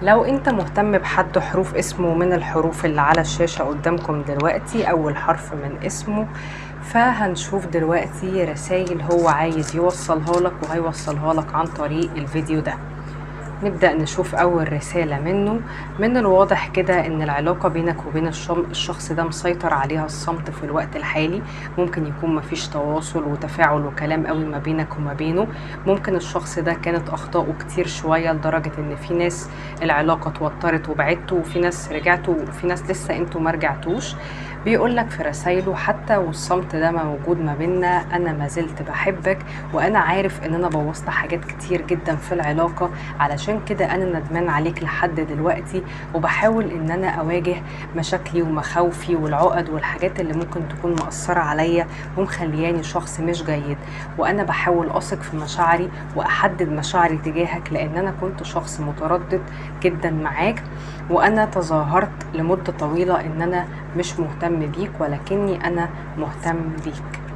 لو انت مهتم بحد حروف اسمه من الحروف اللي على الشاشة قدامكم دلوقتي، اول حرف من اسمه، فهنشوف دلوقتي رسائل هو عايز يوصلها لك وهيوصلها لك عن طريق الفيديو ده. نبدأ نشوف أول رسالة منه. من الواضح كده إن العلاقة بينك وبين الشخص ده مسيطر عليها الصمت في الوقت الحالي. ممكن يكون مفيش تواصل وتفاعل وكلام قوي ما بينك وما بينه. ممكن الشخص ده كانت أخطاؤه كتير شوية لدرجة إن في ناس العلاقة اتوترت وبعدتوا، وفي ناس رجعتوا، وفي ناس لسه انتوا ما رجعتوش. بيقولك في رسايله حتى والصمت ده موجود ما بيننا، أنا ما زلت بحبك، وأنا عارف إن أنا بوظت حاجات كتير جدا في العلاقة، علشان كده أنا ندمان عليك لحد دلوقتي، وبحاول إن أنا أواجه مشاكلي ومخاوفي والعقد والحاجات اللي ممكن تكون مأثرة عليا ومخلياني شخص مش جيد، وأنا بحاول أثق في مشاعري وأحدد مشاعري تجاهك، لأن أنا كنت شخص متردد جدا معاك، وأنا تظاهرت لمدة طويلة إن أنا مش مهتم بيك، ولكني أنا مهتم بيك.